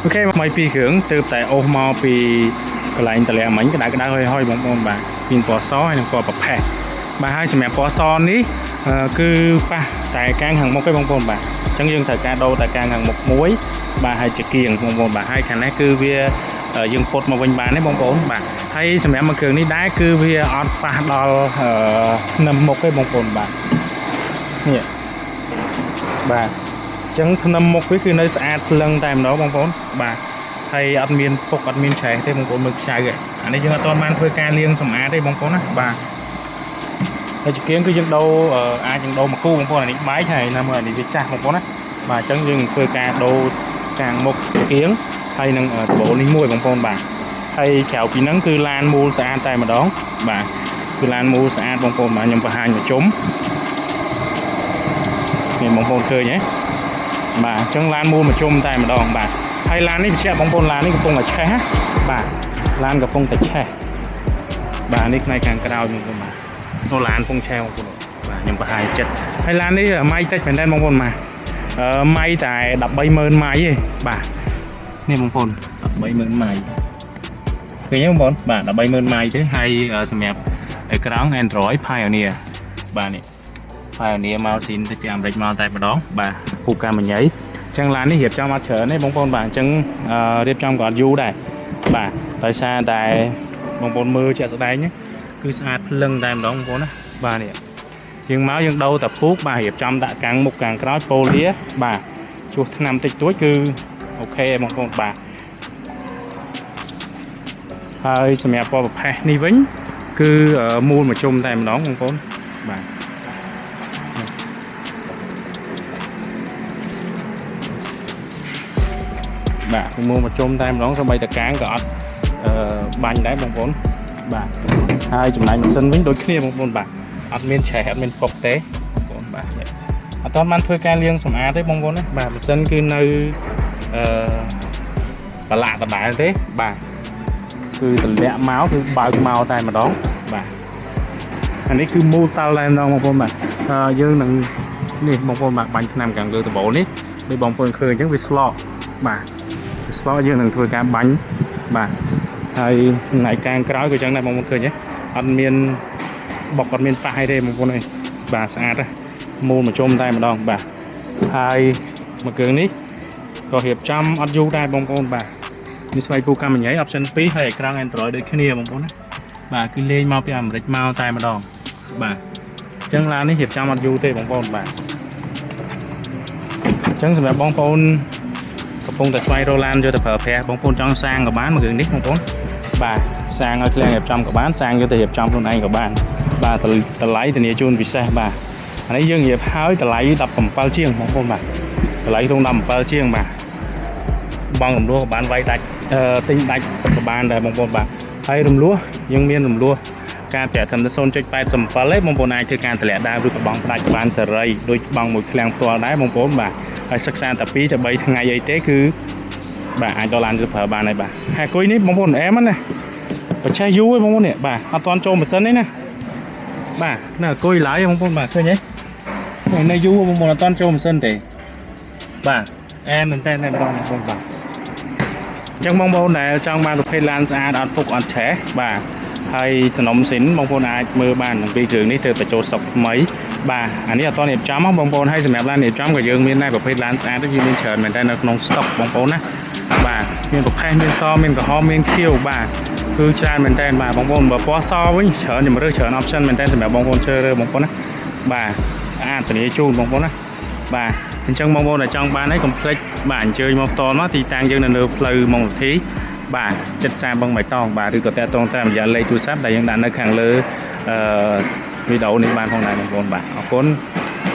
OK ថ្មីពីរគ្រឿងទើបតែអូសមកពីកន្លែងតម្លាក់មិញក្តៅក្តៅហុយហុយបងប្អូនបាទមានពណ៌សហើយនិងពណ៌ប្រផេះបាទហើយសម្រាប់ពណ៌សនេះគឺប៉ះតែកាងខាងមុខឯងបងប្អូនបាទអញ្ចឹងយើងត្រូវការដូរតែកាងខាងមុខមួយបាទហើយជាគៀងបងប្អូនបាទហើយខាងនេះគឺវាយើងពត់មកវិញបានទេបងប្អូនបាទហើយសម្រាប់មួយគ្រឿងនេះដែរគឺវាអត់ប៉ះដល់នឹមមុខទេបងប្អូនបាទនេះបាទអញ្ចឹងធ្នឹមមុខវាគឺនៅស្អាតភ្លឹងតែម្ដងបងប្អូនបាទហើយអត់មានពុកអត់មានឆេះទេបងប្អូនមើលខ្ចៅអានេះយើងអត់ទាន់បានធ្វើការលាងសម្អាតទេបងប្អូនណាបាទហើយចង្គៀងគឺយើងដូរអាចយើងដូរមកគូបងប្អូនអានេះបែកហើយណាមើលអានេះវាចាស់បងប្អូនណាបាទអញ្ចឹងយើងធ្វើការដូរកាងមុខចង្គៀងហើយនឹងដបូលនេះមួយបងប្អូនបាទហើយក្រៅពីហ្នឹងគឺឡានមូលស្អាតតែម្ដងបាទគឺឡានមូលស្អាតបងប្អូនបាទខ្ញុំបង្ហាញមកជុំនេះបងប្អូនឃើញទេបាទអញ្ចឹងឡានមូលមកជុំតែម្ដងបាទហើយឡាននេះបញ្ជាក់បងប្អូនឡាននេះកំពុងតែឆេះណាបាទឡានកំពុងតែឆេះបាទនេះផ្នែកខាងក្រោយបងប្អូនបាទនោះឡានកំពុងឆេះបងប្អូនបាទខ្ញុំបង្ហាញចិត្តហើយឡាននេះម៉ៃតិចមែនតើបងប្អូនបាទអឺម៉ៃតែ130,000ម៉ៃទេបាទនេះបងប្អូន130,000ម៉ៃឃើញទេបងប្អូនបាទ130,000ម៉ៃទេហើយសម្រាប់អេក្រង់ Android Pioneer បាទនេះ Pioneer មកស៊ីនទៅពីអាមេរិកមកតែម្ដងបាទពូកាមញ៉ៃអញ្ចឹងឡាននេះរៀបចំអត់ច្រើនទេបងប្អូនបាទអញ្ចឹងរៀបចំក៏អត់យូរដែរបាទដោយសារតែបងប្អូនមើលជាក់ស្ដែងគឺស្អាតភ្លឹងតែម្ដងបងប្អូនណាបាទនេះជាងមកយើងដូរតែពូកបាទរៀបចំដាក់កាំងមុខកាំងក្រោយប៉ូលាបាទជួសថ្នាំតិចតួចគឺ OK បងប្អូនបាទហើយសម្រាប់ពណ៌ប្រផេះនេះវិញគឺមូលមកជុំតែម្ដងបងប្អូនបាទបាទមូលមកជុំតែម្ដងសូម្បីតែកាងក៏អត់អឺបាញ់ដែរបងប្អូនបាទហើយចំណែកម៉ាស៊ីនវិញដូចគ្នាបងប្អូនបាទអត់មានឆេះអត់មានពុកទេបងប្អូនបាទអត់ទាន់បានធ្វើការលាងសម្អាតទេបងប្អូនណាបាទម៉ាស៊ីនគឺនៅអឺប្រឡាក់ដដែលទេបាទគឺតម្លាក់មកគឺបើកមកតែម្ដងបាទអានេះគឺមូលតាល់តែម្ដងបងប្អូនបាទយើងនឹងនេះបងប្អូនបាទបាញ់ថ្នាំខាងលើដំបូលនេះដូចបងប្អូនឃើញអញ្ចឹងវាស្លកបាទវាស្លកយើងនឹងធ្វើការបាញ់បាទហើយផ្នែកខាងក្រោយក៏ចឹងដែរបងប្អូនឃើញទេអត់មានបុកអត់មានប៉ះអីទេបងប្អូនអើយបាទស្អាតណាស់មូលមកជុំតែម្ដងបាទហើយមួយគ្រឿងនេះក៏រៀបចំអត់យូរដែរបងប្អូនបាទនេះស្វ័យពូកម្មញ៉ៃ option 2ហើយអេក្រង់ Android ដូចគ្នាបងប្អូនណាបាទគឺលេងមកពីអាមេរិកមកតែម្ដងបាទអញ្ចឹងឡាននេះរៀបចំអត់យូរទេបងប្អូនបាទអញ្ចឹងសម្រាប់បងប្អូនកំពុងតែស្វែងរកឡានយកទៅប្រើប្រាស់បងប្អូនចង់សាងក៏បានមួយរឿងនេះបងប្អូនបាទសាងឲ្យឃ្លាំងរៀបចំក៏បានសាងយកទៅរៀបចំខ្លួនឯងក៏បានបាទតម្លៃធានាជូនពិសេសបាទអានេះយើងរៀបហើយតម្លៃ17ជាងបងប្អូនបាទតម្លៃក្នុង17ជាងបាទបងរំលោះក៏បានវាយដាច់ទិញដាច់ក៏បានដែរបងប្អូនបាទហើយរំលោះយើងមានរំលោះការប្រាក់ត្រឹមតែ0.87ទេបងប្អូនអាចធ្វើការតម្លាក់ដើមឬក៏បង់ផ្ដាច់បានសេរីដូចបង់មួយឃ្លាំងផ្ទាល់ដែរបងប្អូនបាទហើយសិក្សាតែ2ទៅ3ថ្ងៃអីទេគឺបាទអាចដល់ឡានទៅប្រើបានហើយបាទហើយគុយនេះបងប្អូនអែមណាបច្ចេះយូរឯងបងប្អូននេះបាទអត់ទាន់ចូលម៉ាស៊ីនទេណាបាទនៅអង្គុយឡើយបងប្អូនបាទឃើញទេនៅយូរបងប្អូនអត់ទាន់ចូលម៉ាស៊ីនទេបាទអែមមែនតើតែបងប្អូនបាទអញ្ចឹងបងប្អូនដែលចង់បានប្រភេទឡានស្អាតអត់ពុកអត់ឆេះបាទហើយសំណុំស៊ីនបងប្អូនអាចមើលបានពីគ្រឿងនេះទៅបញ្ចូលស្តុកថ្មីបាទអានេះអត់ទាន់រៀបចំបងប្អូនហើយសម្រាប់ឡានរៀបចំក៏យើងមានដែរប្រភេទឡានស្អាតយើងមានច្រើនមែនតើនៅក្នុងស្តុកបងប្អូនណាបាទមានប្រភេទមានសមានក្រហមមានខៀវបាទគឺច្រើនមែនតើបាទបងប្អូនបើពណ៌សវិញច្រើនជំរើសច្រើន option មែនតើសម្រាប់បងប្អូនជ្រើសរើសបងប្អូនណាបាទស្អាតធានាជូនបងប្អូនណាបាទអញ្ចឹងបងប្អូនដែលចង់បានហើយកុំភ្លេចបាទអញ្ជើញមកផ្ទាល់មកទីតាំងយើងនៅលើផ្លូវម៉ុងសុធីបាទចិត្តសាបឹងបៃតងបាទឬក៏តាក់ទងតាមរយៈលេខទូរស័ព្ទដែលយើងដាក់នៅខាងលើអឺវីដេអូនេះបានផងដែរបងប្អូនបាទអរគុណ។